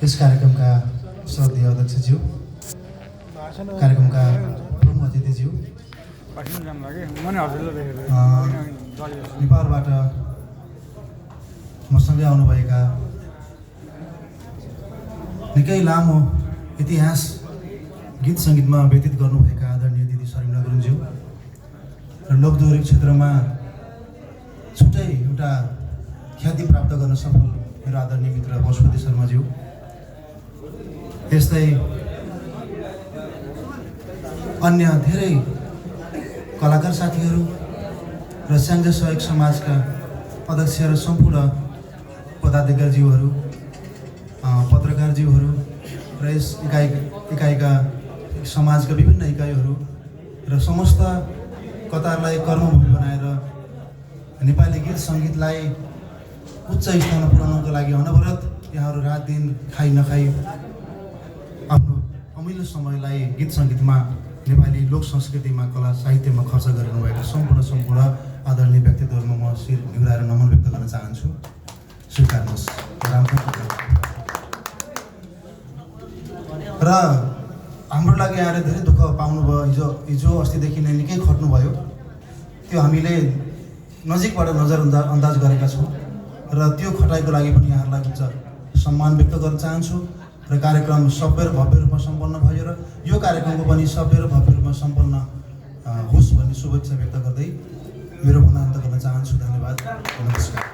यस कार्यक्रमका श्रद्धेय अध्यक्षज्यू, कार्यक्रमका प्रमुख अतिथिज्यू, नेपालबाट मसँगै आउनुभएका निकै लामो इतिहास गीत सङ्गीतमा व्यतीत गर्नुभएका आदरणीय दिदी शर्मिला गुरुङज्यू र लोकदोहोरी क्षेत्रमा छुट्टै एउटा ख्याति प्राप्त गर्न सफल मेरो आदरणीय मित्र पशुपति शर्माज्यू, त्यस्तै अन्य धेरै कलाकार साथीहरू र साङ्गे सहयोग समाजका अध्यक्ष र सम्पूर्ण पदाधिकारीज्यूहरू, पत्रकारज्यूहरू र यस इकाइका समाजका विभिन्न इकाइहरू र समस्त कतारलाई कर्मभूमि बनाएर नेपाली गीत सङ्गीतलाई उच्च स्थानमा पुर्याउनको लागि अनवरत यहाँहरू रात दिन खाइ नखाई आफ्नो अमूल्य समयलाई गीत सङ्गीतमा, नेपाली लोक संस्कृतिमा, कला साहित्यमा खर्च गरिनुभएका सम्पूर्ण आदरणीय व्यक्तित्वहरूमा म शिर निहुराएर नमन व्यक्त गर्न चाहन्छु। स्वीकार्नुहोस्। र हाम्रो लागि आएर धेरै दुःख पाउनुभयो। हिजो अस्तिदेखि नै निकै खट्नुभयो। त्यो हामीले नजिकबाट नजरअन्दाज गरेका छौँ र त्यो खटाइको लागि पनि यहाँहरूलाई उच्च सम्मान व्यक्त गर्न चाहन्छु र कार्यक्रम सभ्य र भव्य रूपमा सम्पन्न भयो र यो कार्यक्रमको पनि सभ्य र भव्य रूपमा सम्पन्न होस् भन्ने शुभेच्छा व्यक्त गर्दै मेरो भनाइ अन्त गर्न चाहन्छु। धन्यवाद। नमस्कार।